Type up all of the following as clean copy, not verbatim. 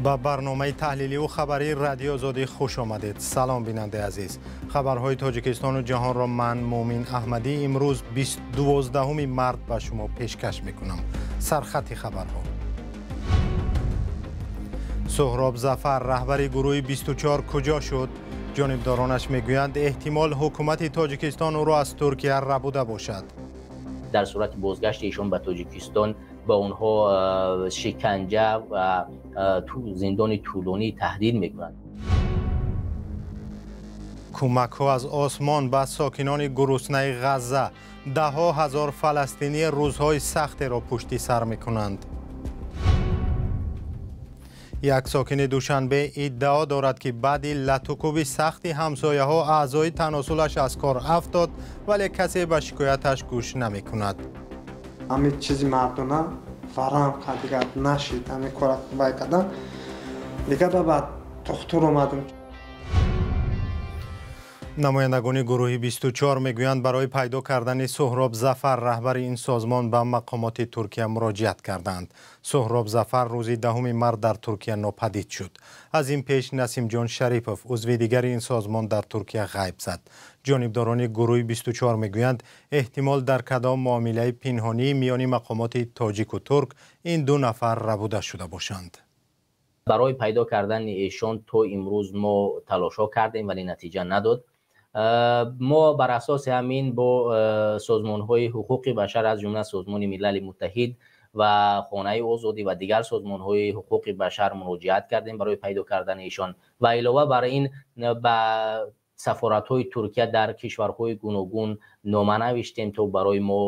Ба барномаи таҳлиливу хабарии Радиои Озодӣ хуш омадед. Салом, бинандаи азиз. Хабарҳои Тоҷикистону ҷаҳонро ман, Муъмин Аҳмадӣ, имрӯз 12 март ба шумо пешкаш мекунам. Сархати хабарҳо. Суҳроб Зафар, раҳбари гурӯҳи 24, куҷо шуд? Ҷонибдоронаш мегӯянд, эҳтимол ҳукумати Тоҷикистон ӯро аз Туркия рабуда бошад. Дар сурати бозгашти эшон ба Тоҷикистон ба онҳо шиканҷа ва зиндони тӯлонӣ таҳдид мекунанд. Кӯмакҳо аз осмон ба сокинони гуруснаи Ғазза. Даҳҳо ҳазор фаластинӣ рӯзҳои сахтеро пушти сар мекунанд. Як сокини Душанбе иддао дорад, ки баъди латукӯби сахти ҳамсояҳо аъзои таносулаш аз кор афтод, вале касе ба шикояташ гӯш намекунад. Ҳамин чизи мардона варам кард, дигар нашид, ҳамин кора вай кардам, дигар ба духтур омадам. Намояндагони гурӯҳи 24 мегӯянд, барои пайдо кардани Суҳроб Зафар, раҳбари ин созмон, ба мақомоти Туркия муроҷиат карданд. Суҳроб Зафар рӯзи 10 март дар Туркия нопадид шуд. Аз ин пеш Насимҷон Шарипов, узви дигари ин созмон, дар Туркия ғайб зад. Ҷонибдорони гурӯҳи 24 мегӯянд, эҳтимол дар кадом муомилаи пинҳонии миёни мақомоти тоҷику турк ин ду нафар рабуда шуда бошанд. Барои пайдо кардани эшон то имрӯз мо талошҳо кардем, вале натиҷа надод. Мо бар асоси ҳамин бо созмонҳои ҳуқуқи башар, аз ҷумла Созмони Милали Муттаҳид ва Хонаи Озодӣ ва дигар созмонҳои ҳуқуқи башар муроҷиат кардем барои пайдо кардани эшон ва илова бар ин ба сафоратҳои Туркия дар кишварҳои гуногун нома навиштем, то барои мо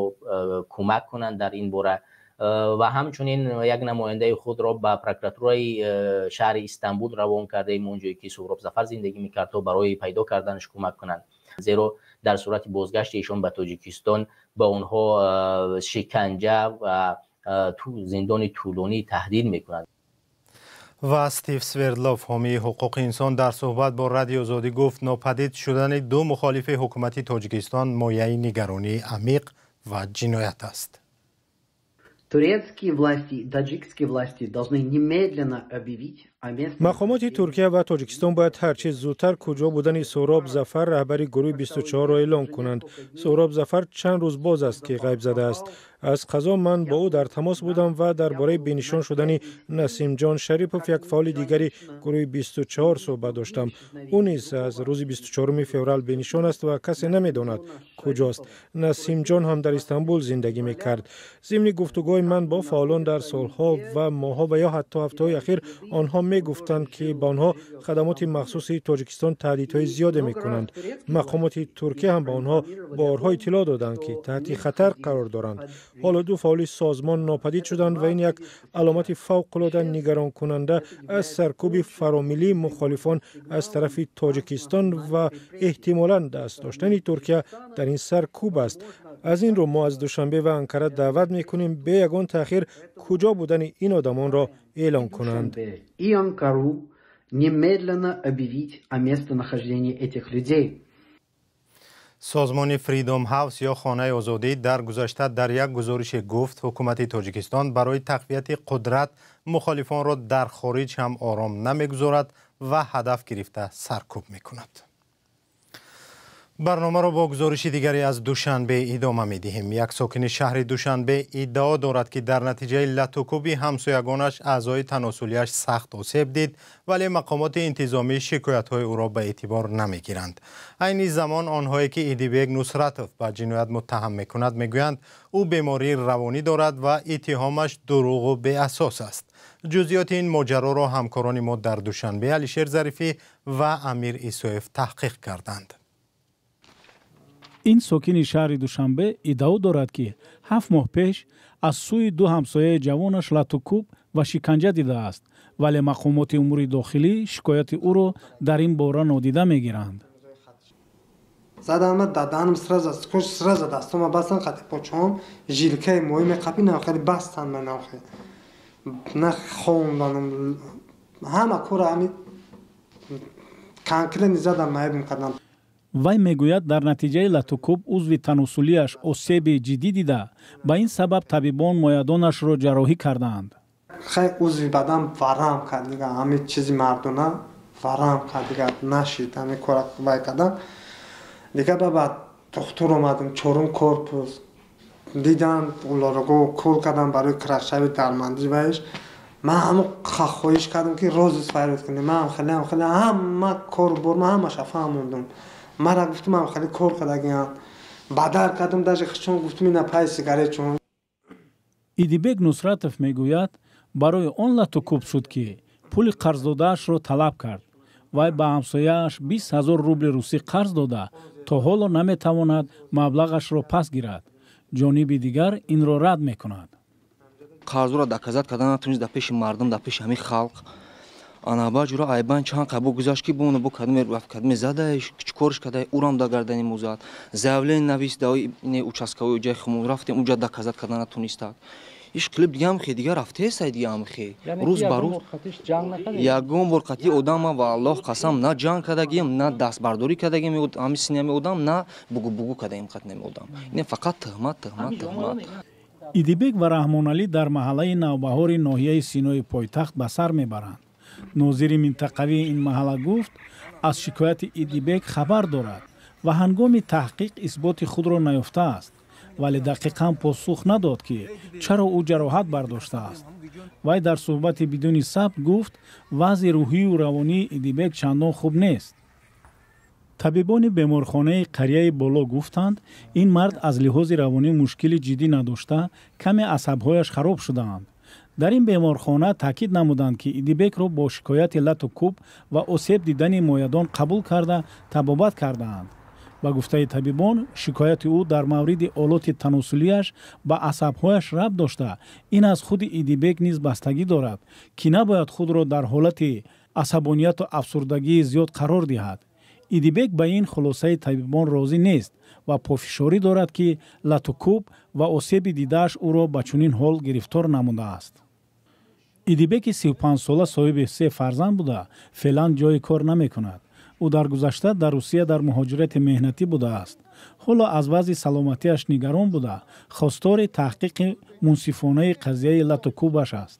кӯмак кунанд дар ин бора ва ҳамчунин як намояндаи худро ба прокуратураи шаҳри Истанбул равон кардаем, он ҷое ки Суҳроб Зафар зиндагӣ мекард, то барои пайдо карданаш кӯмак кунанд, зеро дар сурати бозгашти эшон ба Тоҷикистон ба онҳо шиканҷа ва зиндони тӯлонӣ таҳдид мекунанд. Ва Стив Свердлов, ҳомии ҳуқуқи инсон, дар суҳбат бо Радиои Озодӣ гуфт, нопадид шудани ду мухолифи ҳукумати Тоҷикистон мояи нигаронии амиқ ва ҷиноят аст. Турецкие власти и таджикские власти должны немедленно объявить о месте. Мақомоти Туркия ва Тоҷикистон бояд ҳарчи зудтар куҷо будани Суҳроб Зафар, раҳбари гурӯҳи 24-ро эълон кунанд. Суҳроб Зафар чанд рӯз боз аст, ки ғайб задааст. Аз қазо ман бо ӯ дар тамос будам ва дар бораи бенишон шудани Насимҷон Шарипов, як фаъоли дигари гурӯҳи 24, суҳбат доштам. Ӯ низ аз рӯзи 24 феврал бенишон аст ва касе намедонад, куҷост. Насимҷон ҳам дар Истанбул зиндагӣ мекард. Зимни гуфтугӯи ман бо фаъолон дар солҳо ва моҳҳо ва ё ҳатто ҳафтаҳои ахир, онҳо мегуфтанд, ки ба онҳо хадамоти махсуси Тоҷикистон таҳдидҳои зиёде мекунанд. Мақомоти Туркия ҳам ба онҳо борҳо иттилоъ доданд, ки таҳти хатар қарор доранд. Ҳоло ду фаъоли созмон нопадид шуданд ва ин як аломати фавқулода нигаронкунанда аз саркӯби фаромиллии мухолифон аз тарафи Тоҷикистон ва эҳтимолан даст доштани Туркия дар ин саркӯб аст. Аз ин рӯ мо аз Душанбе ва Анкара даъват мекунем, бе ягон таъхир куҷо будани ин одамонро эълон кунанд. И Анкару немедленно объявить о местонахождении этих людей. Созмони Freedom House ё Хонаи Озодӣ дар гузашта дар як гузорише гуфт, ҳукумати Тоҷикистон барои тақвияти қудрат мухолифонро дар хориҷ ҳам ором намегузорад ва ҳадаф гирифта саркӯб мекунад. Барномаро бо гузориши дигаре аз Душанбе идома медиҳем. Як сокини шаҳри Душанбе иддао дорад, ки дар натиҷаи латукӯби ҳамсоягонаш аъзои таносулияш сахт осеб дид, вале мақомоти интизомӣ шикоятҳои ӯро ба эътибор намегиранд. Айни замон онҳое, ки Идибек Нусратов ба ҷиноят муттаҳам мекунад, мегӯянд, ӯ бемории равонӣ дорад ва иттиҳомаш дурӯғу беасос аст. Ҷузъиёти ин моҷароро ҳамкорони мо дар Душанбе, Алишер Зарифӣ ва Амир Исоев, таҳқиқ карданд. Ин сокини шаҳри Душанбе иддао дорад, ки 7 моҳ пеш аз сӯи ду ҳамсояи ҷавонаш латукӯб ва шиканҷа дидааст, вале мақомоти умури дохилӣ шикояти ӯро дар ин бора нодида мегиранд. Задан даданам, сразу сразу дастума бастан, қати почоам жилкаи мои меқапи навхели бастан, ман навхе на хонданам, ҳама кора ҳами конкретно задан, маеб кардам. Вай мегӯяд, дар натиҷаи латукӯб узви таносулияш осеби ҷиддӣ дида, ба ин сабаб табибон моядонашро ҷарроҳӣ кардаанд. Хай узви бадан варам кард дига, ҳамин чизи мардона варам кард дига, нашид ҳамин кора вай кардан. Дига ба духтур омадем, чорум корпус дидан, улорого укол кардам барои крашави дармандӣ вайш. Ман ҳамон хоҳиш кардам ки розис файрод кунем. Ман хеле хеле ҳама кору бор ман ҳамаша фаҳмондум. Мара гуфтум ҳам хеле кор кардагиам. Бадар кардам, даже чун гуфтум ина пай сигарет чун. Идибек Нусратов мегӯяд, барои он лату кӯб шуд, ки пули қарздодаашро талаб кард. Вай ба ҳамсояаш 20 000 рубли русӣ қарз дода, то ҳоло наметавонад маблағашро пас гирад. Ҷониби дигар инро рад мекунад. Қарзура доказать кардан натунист дар пеши мардум, дар пеши ҳамин халқ. Ана баъд ҷура айбан чанд қабо гузашт, ки боно бо кадме рафт, кадме задаеш, чӣ корш кадай, урам да гардани мо зад. Заявление навис да ине участковой ҷай хумон рафтем, уҷа доказать кардан натунистак. Иш клип дигаам хе дига рафтесай, дигаам хе рӯз ба рӯз ягон бор қатъи одама, ва Аллоҳ қасам, на ҷанг кардагием, на дастбардорӣ кардагием ҳами синами одам, на бугу бугу кардаем қатнами одам. Ин фақат тӯҳмат, тӯҳмат, тӯҳмат. Идибек ва Раҳмоналӣ дар маҳаллаи Навбаҳори ноҳияи Синои пойтахт ба сар мебаранд. Нозири минтақавии ин маҳалла гуфт, аз шикояти Идибек хабар дорад ва ҳангоми таҳқиқ исботи худро наёфтааст, вале дақиқан посух надод, ки чаро ӯ ҷароҳат бардоштааст. Вай дар суҳбати бидуни сабт гуфт, вазъи рӯҳию равонии Идибек чандон хуб нест. Табибони беморхонаи қарияи Боло гуфтанд, ин мард аз лиҳози равонӣ мушкили ҷиддӣ надошта, каме асабҳояш хароб шудаанд. Дар ин беморхона таъкид намуданд, ки Идибекро бо шикояти лату кӯб ва осеб дидани моядон қабул карда, табобат кардаанд. Ба гуфтаи табибон, шикояти ӯ дар мавриди олоти таносулияш ба асабҳояш рабт дошта, ин аз худи Идибек низ бастагӣ дорад, ки набояд худро дар ҳолати асабонияту афсурдагии зиёд қарор диҳад. Идибек ба ин хулосаи табибон розӣ нест ва пофишорӣ дорад, ки латукӯб ва осеби дидааш ӯро ба чунин ҳол гирифтор намудааст. Идибеки 35сола соҳиби се фарзанд буда, феълан ҷои кор намекунад. Ӯ дар гузашта дар Русия дар муҳоҷирати меҳнатӣ будааст. Ҳоло аз вазъи саломатиаш нигарон буда, хостори таҳқиқи мунсифонаи қазияи латукӯбаш аст.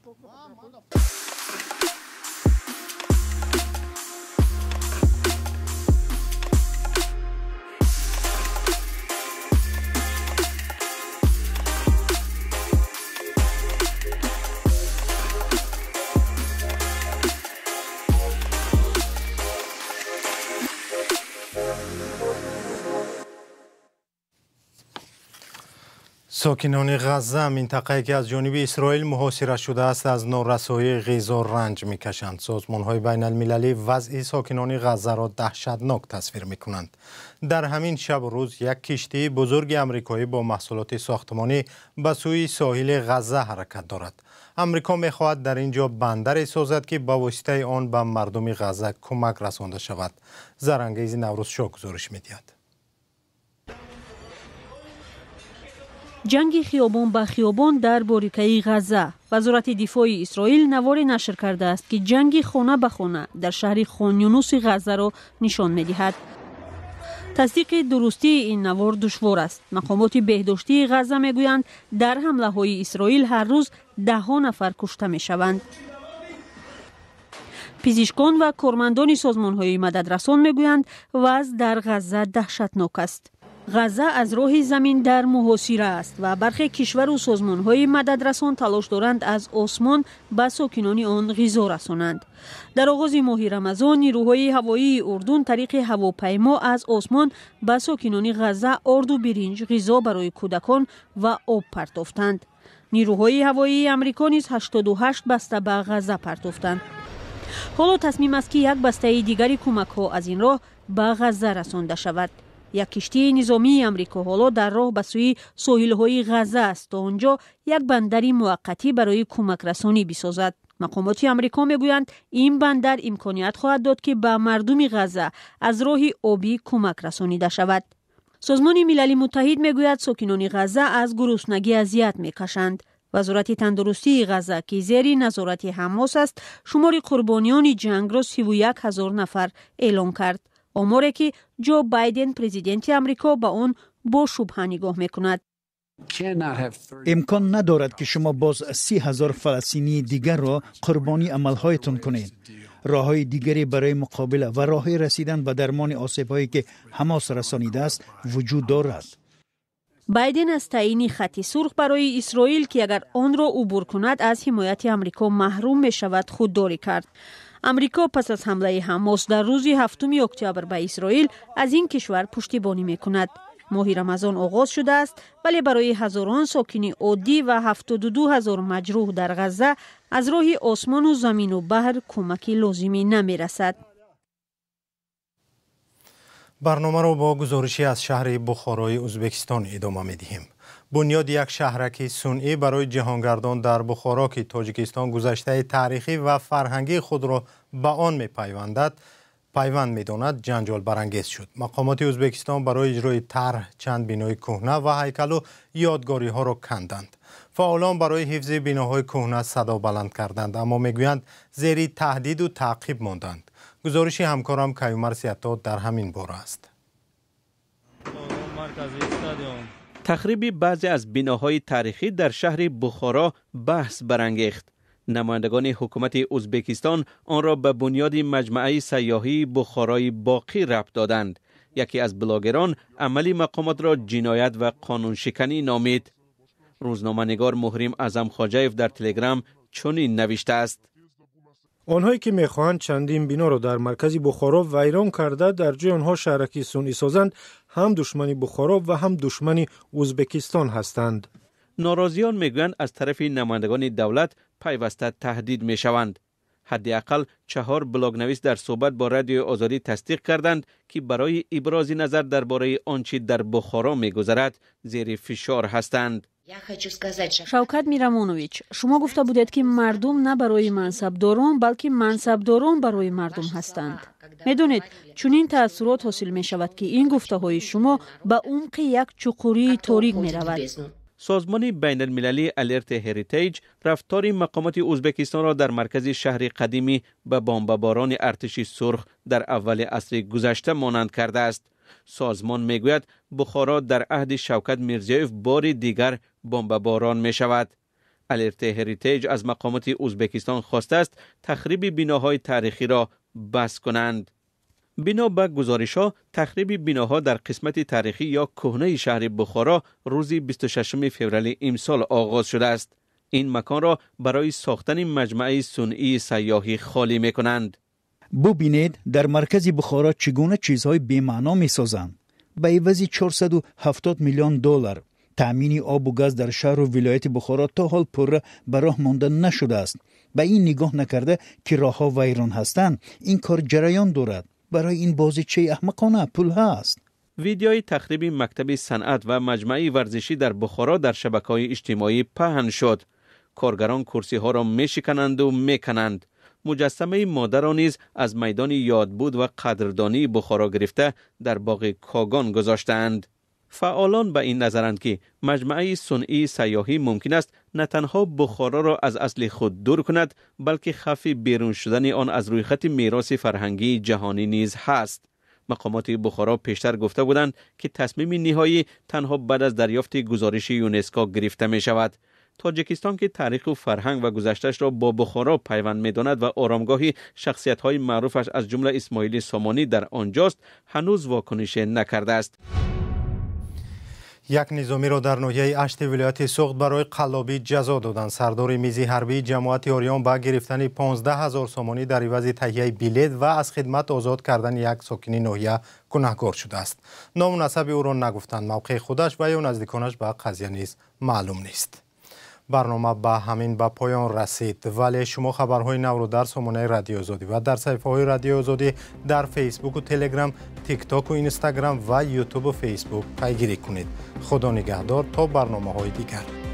Сокинони Ғазза, минтақае ки аз ҷониби Исроил муҳосира шудааст, аз норасоии ғизо ранҷ мекашанд. Созмонҳои байналмилалӣ вазъи сокинони Ғаззаро даҳшатнок тасвир мекунанд. Дар ҳамин шабу рӯз як киштии бузурги амрикоӣ бо маҳсулоти сохтмонӣ ба сӯи соҳили Ғазза ҳаракат дорад. Амрико мехоҳад дар ин ҷо бандаре созад, ки ба воситаи он ба мардуми Ғазза кӯмак расонда шавад. Зарангези Наврӯзшоҳ гузориш медиҳад. Ҷанги хиёбон ба хиёбон дар борикаи Ғазза. Вазорати дифои Исроил наворе нашр кардааст, ки ҷанги хона ба хона дар шаҳри Хонюнуси Ғаззаро нишон медиҳад. Тасдиқи дурустии ин навор душвор аст. Мақомоти беҳдоштии Ғазза мегӯянд, дар ҳамлаҳои Исроил ҳар рӯз даҳҳо нафар кушта мешаванд. Пизишкон ва кормандони созмонҳои мададрасон мегӯянд, вазъ дар Ғазза даҳшатнок аст. Ғазза аз роҳи замин дар муҳосира аст ва бархе кишвару созмонҳои мададрасон талош доранд, аз осмон ба сокинони он ғизо расонанд. Дар оғози моҳи Рамазон нирӯҳои ҳавоии Урдун тариқи ҳавопаймо аз осмон ба сокинони Ғазза орду биринҷ, ғизо барои кӯдакон ва об партофтанд. Нирӯҳои ҳавоии Амрико низ 88 баста ба Ғазза партофтанд. Ҳоло тасмим аст, ки як бастаи дигари кӯмакҳо аз ин роҳ ба Ғазза расонда шавад. Як киштии низомии Амрико ҳоло дар роҳ ба сӯи соҳилҳои Ғазза аст, то он ҷо як бандари муваққатӣ барои кӯмакрасонӣ бисозад. Мақомоти Амрико мегӯянд, ин бандар имконият хоҳад дод, ки ба мардуми Ғазза аз роҳи обӣ кӯмак расонида шавад. Созмони Милали Муттаҳид мегӯяд, сокинони Ғазза аз гуруснагӣ азият мекашанд. Вазорати тандурустии Ғазза, ки зери назорати Ҳамос аст, шумори қурбониёни ҷангро 31 000 нафар эълон кард, оморе ки Ҷо Байден, президенти Амрико, ба он бо шубҳа нигоҳ мекунад. Имкон надорад, ки шумо боз 30,000 фаластинии дигарро қурбонии амалҳоятон кунед. Роҳҳои дигаре барои муқобила ва роҳи расидан ба дармони осебҳое, ки Ҳамос расонидааст, вуҷуд дорад. Байден аз таъйини хати сурх барои Исроил, ки агар онро убур кунад, аз ҳимояти Амрико маҳрум мешавад, худдорӣ кард. Амрико пас аз ҳамлаи Ҳамос дар рӯзи 7 октябр ба Исроил аз ин кишвар пуштибонӣ мекунад. Моҳи Рамазон оғоз шудааст, вале барои ҳазорон сокини оддӣ ва 72,000 маҷрӯҳ дар Ғазза аз роҳи осмону замину баҳр кӯмаки лозимӣ намерасад. Барномаро бо гузоришӣ аз шаҳри Бухорои Ӯзбекистон идома медиҳем. Бунёди як шаҳраки сунъӣ барои ҷаҳонгардон дар Бухоро, ки Тоҷикистон гузаштаи таърихӣ ва фарҳангии худро ба он мепайвандад, пайванд медонад, ҷанҷол барангез шуд. Мақомоти Ӯзбекистон барои иҷрои тарҳ чанд бинои кӯҳна ва ҳайкалу ёдгориҳоро канданд. Фаъолон барои ҳифзи биноҳои кӯҳна садо баланд карданд, аммо мегӯянд, зери таҳдиду таъқиб монданд. Гузориши ҳамкорам Каюмар Сиятот дар ҳамин бора аст. Тахриби баъзе аз биноҳои таърихӣ дар шаҳри Бухоро баҳс барангехт. Намояндагони ҳукумати Ӯзбекистон онро ба бунёди маҷмӯаи сайёҳии Бухорои Боқӣ рабт доданд. Яке аз блогерон амали мақомотро ҷиноят ва қонуншиканӣ номид. Рӯзноманигор Муҳрим Аъзам Хоҷаев дар Телеграм чунин навиштааст: Онҳое, ки мехоҳанд чандин биноро дар маркази Бухоро вайрон карда, дар ҷои онҳо шаҳраки сунъӣ созанд, ҳам душмани Бухоро ва ҳам душмани Ӯзбекистон ҳастанд. Норозиён мегӯянд, аз тарафи намояндагони давлат пайваста таҳдид мешаванд. Ҳадди ақал 4 блогнавис дар суҳбат бо Радиои Озодӣ тасдиқ карданд, ки барои ибрози назар дар бораи он чи дар Бухоро мегузарад, зери фишор ҳастанд. Шавкат Мирамонович, шумо гуфта будед, ки мардум на барои мансабдорон, балки мансабдорон барои мардум ҳастанд. Медонед, чунин таассурот ҳосил мешавад, ки ин гуфтаҳои шумо ба умқи як чуқурии торик меравад. Созмони байналмилалии Алерт Ҳеритейҷ рафтори мақомоти Ӯзбекистонро дар маркази шаҳри қадимӣ ба бомбаборони артиши сурх дар аввали асри гузашта монанд кардааст. Созмон мегӯяд, Бухоро дар аҳди Шавкат Мирзиёев бори дигар бомбаборон мешавад. Алерт Ҳеритейҷ аз мақомоти Ӯзбекистон хостааст, тахриби биноҳои таърихиро бас кунанд. Бино ба гузоришҳо, тахриби биноҳо дар қисмати таърихӣ ё кӯҳнаи шаҳри Бухоро рӯзи 26 феврали имсол оғоз шудааст. Ин маконро барои сохтани маҷмӯаи сунъии сайёҳӣ холӣ мекунанд. Бубинед, дар маркази Бухоро чӣ гуна чизҳои бемаъно месозанд. Ба ивази 470 миллион доллар таъмини обу газ дар шаҳру вилояти Бухоро то ҳол пурра ба роҳ монда нашудааст. Ба ин нигоҳ накарда, ки роҳҳо вайрон ҳастанд, ин кор ҷараён дорад. Барои ин бозичаи аҳмақона пул ҳаст. Видеои тахриби мактаби санъат ва маҷмӯаи варзишӣ дар Бухоро дар шабакаҳои иҷтимоӣ паҳн шуд. Коргарон курсиҳоро мешикананду мекананд. Муҷассамаи модарро низ аз майдони ёдбуд ва қадрдонии Бухоро гирифта, дар боғи Когон гузоштаанд. Фаъолон ба ин назаранд, ки маҷмӯаи сунъии сайёҳӣ мумкин аст на танҳо Бухороро аз асли худ дур кунад, балки хавфи берун шудани он аз рӯйхати мероси фарҳангии ҷаҳонӣ низ ҳаст. Мақомоти Бухоро пештар гуфта буданд, ки тасмими ниҳоӣ танҳо баъд аз дарёфти гузориши ЮНЕСКО гирифта мешавад. Тоҷикистон, ки таъриху фарҳанг ва гузаштаашро бо Бухоро пайванд медонад ва оромгоҳи шахсиятҳои маъруфаш, аз ҷумла Исмоили Сомонӣ, дар онҷост, ҳанӯз вокунише накардааст. Як низомиро дар ноҳияи Ашти вилояти Суғд барои қаллобӣ ҷазо доданд. Сардори мизи ҳарбии ҷамоати Ориён ба гирифтани 15,000 сомонӣ дар ивази таҳияи билет ва аз хидмат озод кардани як сокини ноҳия гунаҳкор шудааст. Ному насаби ӯро нагуфтанд. Мавқеи худаш ва ё наздиконаш ба қазия низ маълум нест. Барнома ба ҳамин ба поён расид, вале шумо хабарҳои навро дар сомонаи Радиои Озодӣ ва дар саҳифаҳои Радиои Озодӣ дар Фейсбуку Телеграм, Тиктоку Инстаграм ва Ютубу Фейсбук пайгирӣ кунед. Худо нигаҳдор то барномаҳои дигар.